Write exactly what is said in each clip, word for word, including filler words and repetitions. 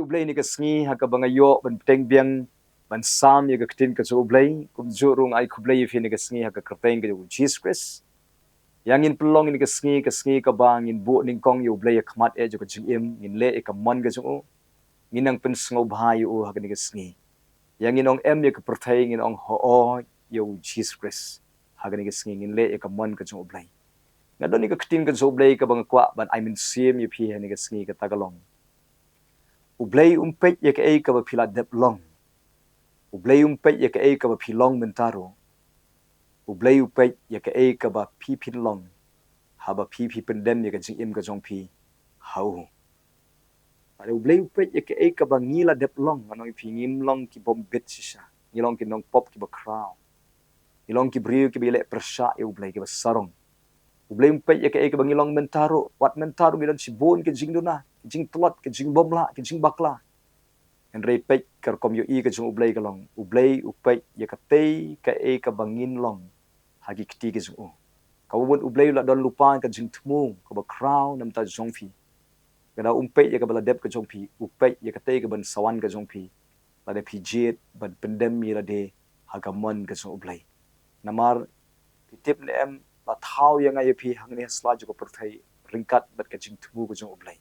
Khublei ïa kane ka sngi ha kaba nga ïoh ban bteng biang ban sam ïa ka ktien ka jong U Blei, kumjuh ruh nga ai khublei ïa phi ha kane ka sngi ha ka kyrteng ka jong U Jisu Khrist. Ïa ngin pynlong ïa kane ka sngi, ka sngi kaba ngin buh nyngkong ïa U Blei ha khmat eh jong ka jingim, ngin leh ïa ka mon ka jong U, ngin nang pynsngewbha ïa U ha kane ka sngi. Ïa ngin ong em ïa ka pyrthei, ngin ong hooid ïa U Jisu Khrist. Ha kane ka sngi ngin leh ïa ka mon ka jong U Blei. Nga don ïa ka ktien ka jong U Blei kaba nga kwah ban ai mynsiem ïa phi ha kane ka sngi, kata ka long: U Blei um peit ïa kaei kaba phi la dep long. U Blei um peit ïa kaei kaba phi long mynta ruh. U Blei u peit ïa kaei kaba phi phin long haba phi phi pyndem ïa ka jingim ka jong phi ha U. Bad U Blei u peit ïa kaei kaba ngi la dep long, nga ong ïa phi, ngim long ki bym bit shisha. Ngi long ki nongpop kiba khraw. Ngi long ki briew kiba ïaleh pyrshah ïa U Blei, kiba sarong. U Blei um peit ïa kaei kaba ngi long mynta ruh, wat mynta ruh ngi don shibun ki jingduna, ki jingtlot, ki jingbymlah, ki jingbakla. Hynrei peit, ka rukom ïohi ka jong U Blei ka long, U Blei u peit ïa katei kaei kaba ngin long ha ki kti ka jong U. Kaba mut U Blei u la don lypa ka jingthmu kaba khraw na ka bynta jong phi. Ka dei um peit ïa kaba la dep ka jong phi, u peit ïa katei ka ban sa wan ka jong phi lada phi jied ban pyndem ïa lade ha ka mon ka jong U Blei. Namar phi tip ne em, la thaw ïa nga ïa phi hangne ha sla jong ka pyrthei ryngkat bad ka jingthmu ka jong U Blei.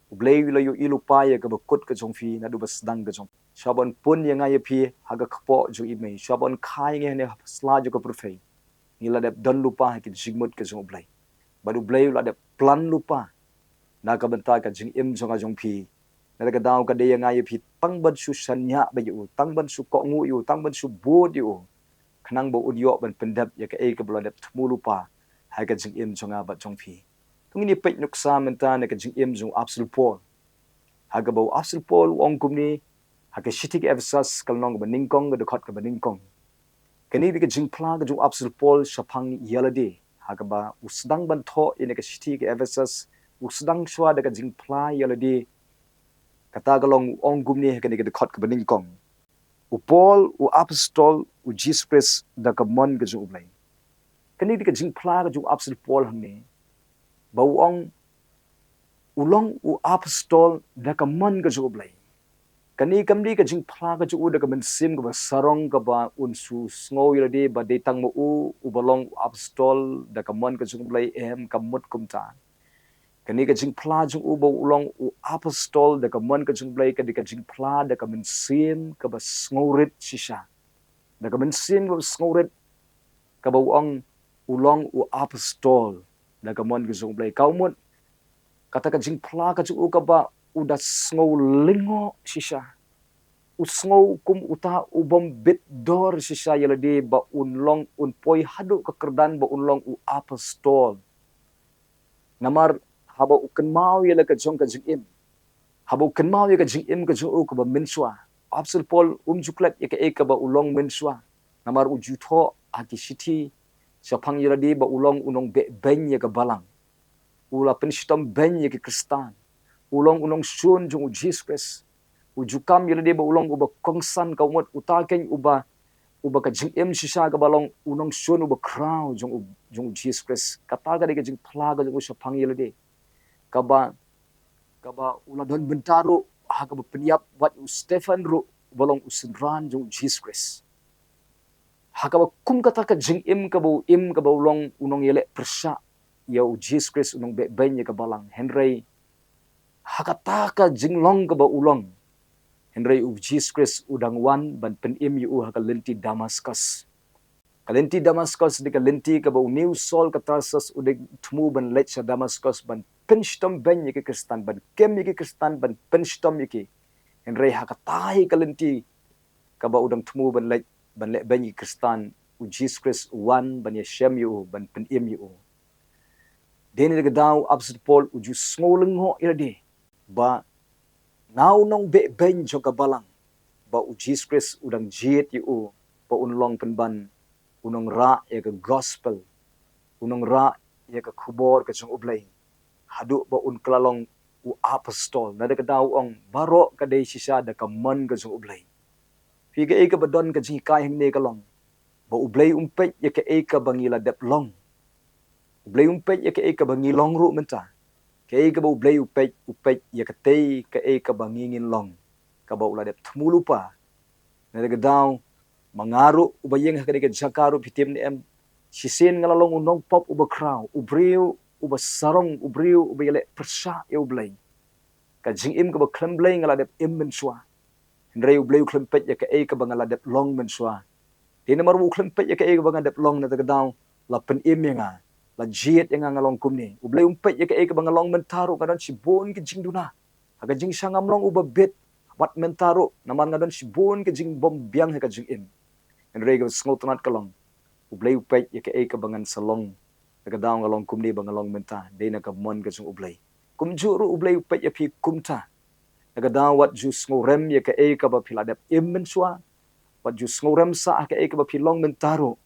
U Blei u la ïohi lypa ïa kaba kut ka jong phi naduh ba sdang ka jong phi. Shuwa ban pun ïa nga ïa phi ha ka kpoh jong i mei, shuwa ban kha ïa ngi hangne ha sla jong ka pyrthei, ngi la dep don lypa ha ki jingmut ka jong U Blei. Bad U Blei u la dep plan lypa na ka bynta ka jingim jong nga jong phi. Na kata ka daw ka dei ïa nga ïa phi tang ban shu shaniah beit ïa U, tang ban shu kohnguh ïa U, tang ban shu bud ïa U, khnang ba Un ïoh ban pyndep ïa kaei kaba la dep thmu lypa ha ka jingim jong nga bad jong phi. To ngin ïa peit nuksa mynta na ka jingim jong u Apostol Paul. Ha kaba u Apostol Paul u ong kumne, ha ka shithi ki Ephesus ka lynnong kaba nyngkong, ka dkhot kaba nyngkong. Kane ka dei ka jingphla ka jong u Apostol Paul shaphang ïa lade, ha kaba u sdang ban thoh ïa kane ka shithi ki Ephesus, u sdang shuwa da ka jingphla ïa lade. Kata ka long, u ong kumne ha kane ka dkhot kaba nyngkong: U Paul, u Apostol u Jisu Khrist da ka mon ka jong U Blei. Kane ka dei ka jingphla ka jong u Apostol Paul hangne, ba u ong u long u Apostol da ka mon ka jong U Blei. Kane kam dei ka jingphla ka jong u da ka mynsiem kaba sarong kaba un shu sngew ïa lade ba dei tang ma u uba long u Apostol da ka mon ka jong U Blei, em, kam mut kumta. Kane ka jingphla jong u ba u long u Apostol da ka mon ka jong U Blei ka dei ka jingphla da ka mynsiem kaba sngewrit shisha. Da ka mynsiem kaba sngewrit, kaba u ong u long u Apostol da ka mon ka jong U Blei. Ka mut kata ka jingphla ka jong u kaba u da sngew lyngngoh shisha. U sngew kum uta u bym bit dor shisha ïa lade ba un long, un poi haduh ka kyrdan ba un long u Apostol. Namar haba u kynmaw ïa la ka jong ka jingim, haba u kynmaw ïa ka jingim ka jong u kaba mynshuwa, u Apostol Paul um ju klet ïa kaei kaba u long mynshuwa. Namar u ju thoh ha ki shithi shaphang ïa lade ba u long u nongbeh beiñ ïa ka balang. U la pynshitom beiñ ïa ki Khristan. U long u nongshun jong u Jisu Khrist. U ju kam ïa lade ba u long uba kongsan, ka mut uta keiñ uba, uba ka jingim shisha kaba long u nongshun uba khraw jong u, jong u Jisu Khrist. Kata ka dei ka jingphla ka jong u shaphang ïa lade. Kaba, kaba u la don bynta ruh ha kaba pynïap wat u Stephen ruh uba long u synran jong u Jisu Khrist. Ha kaba kum kata ka jingim kaba u im, kaba u long u nongïaleh pyrshah ïa u Jisu Khrist, u nongbeh beiñ ïa ka balang. Hynrei ha kata ka jinglong kaba u long, hynrei u Jisu Khrist u dang wan ban pynim ïa u ha ka lynti Damaskus. Ka lynti Damaskus dei ka lynti kaba une u Saul ka Tarsus u dang thmu ban leit sha Damaskus ban pynshitom beiñ ïa ki Khristan, ban kem ïa ki Khristan, ban pynshitom ïa ki. Hynrei ha kata hi ka lynti kaba u dang thmu ban leit ban leh beiñ ïa ki Khristan, u Jisu Khrist u wan ban ïashem ïa u, ban pynim ïa u. Dei na kata ka daw u Apostol Paul u ju sngew lyngngoh ïa lade ba nga u nongbeh beiñ jong ka balang, ba u Jisu Khrist u dang jied ïa u ba un long pynban u nongrah ïa ka gospel, u nongrah ïa ka khubor ka jong U Blei, haduh ba un kylla long u apostol. Na kata ka daw u ong baroh ka dei shisha da ka mon ka jong U Blei. Phi, kaei kaba don ka jinghikai hangne ka long ba U Blei um peit ïa kaei kaba ngi la dep long. U Blei um peit ïa kaei kaba ngi long ruh mynta. Kaei kaba U Blei u peit, u peit ïa katei kaei kaba ngi ngin long, kaba u la dep thmu lypa. Na kata ka daw, ma nga ruh uba ïeng ha kane ka jaka ruh, phi tip ne em, shisien nga la long u nongpop uba khraw, u briew uba sarong, u briew uba ïaleh pyrshah ïa U Blei. Ka jingim kaba khlem Blei nga la dep im mynshuwa. Hynrei U Blei u khlem peit ïa kaei kaba nga la dep long mynshuwa. Dei namar u khlem peit ïa kaei kaba nga dep long, na kata ka daw la pynim ïa nga, la jied ïa nga, nga long kumne. U Blei um peit ïa kaei kaba nga long mynta ruh, nga don shibun ki jingduna. Ha ka jingsha ngam long uba bit wat mynta ruh, namar nga don shibun ki jingbym biang ha ka jingim. Hynrei kaba sngewtynnat ka long, U Blei u peit ïa kaei kaba ngan sa long. Na kata ka daw nga long kumne ba nga long mynta, dei na ka mon ka jong U Blei. Kumjuh ruh U Blei u peit ïa phi kumta. Na kata ka daw wat ju sngewrem ïa kaei kaba phi la dep im mynshuwa. Wat ju sngewrem sah ha kaei kaba phi long mynta ruh.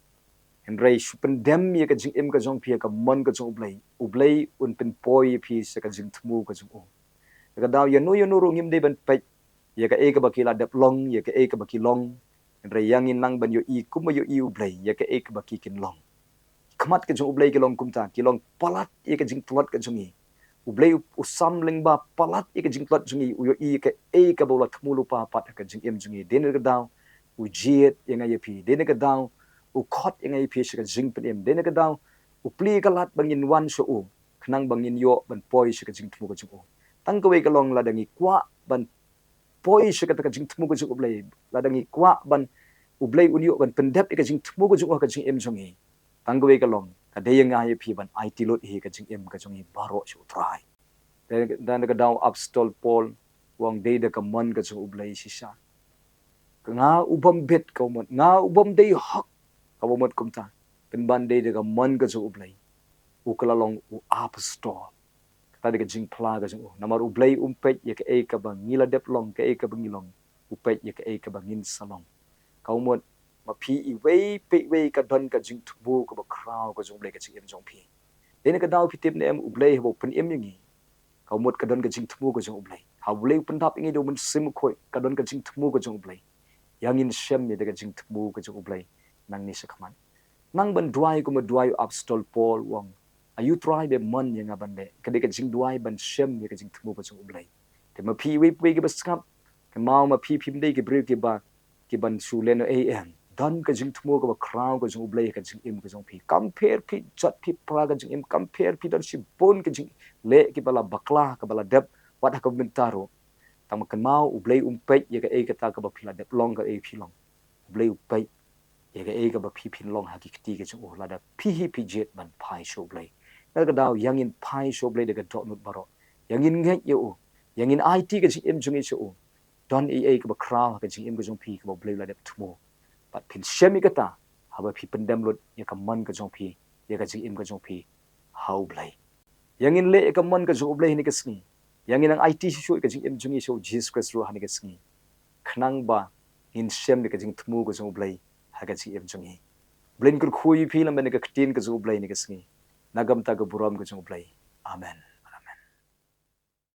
Hynrei shu pyndem ïa ka jingim ka jong phi ha ka mon ka jong U Blei. U Blei un pynpoi ïa phi sha ka jingthmu ka jong u. Na kata ka daw ïano ïano ruh ngim dei ban peit ïa kaei kaba ki la dep long, ïa kaei kaba ki long. Hynrei ïa ngin nang ban ïohi kumba ïohi U Blei ïa kaei kaba ki kin long. Khmat ka jong U Blei ki long kumta, ki long palat ïa ka jingtlot ka jong ngi. U Blei u, u sam lyngba palat ïa ka jingtlot jong ngi, u ïohi ïa kaei kaba u la thmu lypa pat ha ka jingim jong ngi. Dei na kata ka daw u jied ïa nga ïa phi. Dei na kata ka daw u khot ïa nga ïa phi sha ka jingpynim. Dei na kata ka daw u plie ka lad ba ngin wan sha u, khnang ba ngin ïoh ban poi sha ka jingthmu ka jong u. Tang kawei ka long, lada ngi kwah ban poi sha kata ka jingthmu ka jong U Blei, lada ngi kwah ban U Blei un ïoh ban pyndep ïa ka jingthmu ka jong u ha ka jingim jong ngi, tang kawei ka long, ka dei ïa nga ïa phi ban aiti lut hi ka jingim ka jong ngi baroh sha U Trai. Te, te na kata ka daw u Apostol Paul u ong, dei da ka mon ka jong U Blei shisha. Ka nga u bym bit, ka u mut, nga u bym dei hok, ka u mut kumta. Pynban dei da ka mon ka jong U Blei, u ka la long u apostol. Kata dei ka jingphla ka jong u. Namar U Blei um peit ïa kaei kaba ngi la dep long, kaei kaba ngi long. U peit ïa kaei kaba ngin sa long. Ka u mut, ma phi iwei pa iwei ka don ka jingthmu kaba khraw ka jong U Blei ha ka jingim jong phi. Dei na kata ka daw, phi tip ne em, U Blei haba u pynim ïa ngi, ka u mut ka don ka jingthmu ka jong U Blei. Haba U Blei u pyndap ïa ngi da U Mynsiem Bakhuid, ka don ka jingthmu ka jong U Blei. Ïa ngin shem ïa ka jingthmu ka jong U Blei nangne shakhmat. Nang ban duwai kumba duwai u Apostol Paul, u ong, ai U Trai, ba mon ïa nga ban leh. Ka dei ka jingduwai ban shem ïa ka jingthmu ka jong U Blei. Te ma phi iwei pa iwei kiba sngap, kynmaw, ma phi phim dei ki briew kiba, kiban shu lehnohei, em. Don ka jingthmu kaba khraw ka jong U Blei ha ka jingim ka jong phi. Kam pher phi jot phi pra ka jingim, kam pher phi don shibun ka jingleh kiba la bakla, kaba la dep wat ha ka mynta ruh. Tang ma kynmaw, U Blei um peit ïa kaei kata kaba phi la dep long, kaei phi long. U Blei u peit ïa kaei kaba phi phin long ha ki kti ka jong u, lada phi hi phi jied ban phai sha U Blei. Na kata ka daw, ïa ngin phai sha U Blei da ka dohnud baroh. Ïa ngin ngeit ïa u. Ïa ngin aiti ka jingim jong ngi sha u. Don ei ei kaba khraw ha ka jingim ka jong phi kaba U Blei u la dep thmu. Bad phin shem ïa kata haba phi pyndem lut ïa ka mon ka jong phi, ïa ka jingim ka jong phi ha U Blei. Ïa ngin leh ïa ka mon ka jong U Blei ha kane ka sngi. Ïa ngin nang aiti shuh shuh ïa ka jingim jong ngi sha U Jisu Khrist ruh ha kane ka sngi, khnang ba ngin shem ïa ka jingthmu ka jong U Blei ha ka jingim jong ngi. U Blei un kyrkhu ïa phi lem bad ïa ka ktien ka jong U Blei ha kane ka sngi. Na ka bynta ka burom ka jong U Blei. Amen.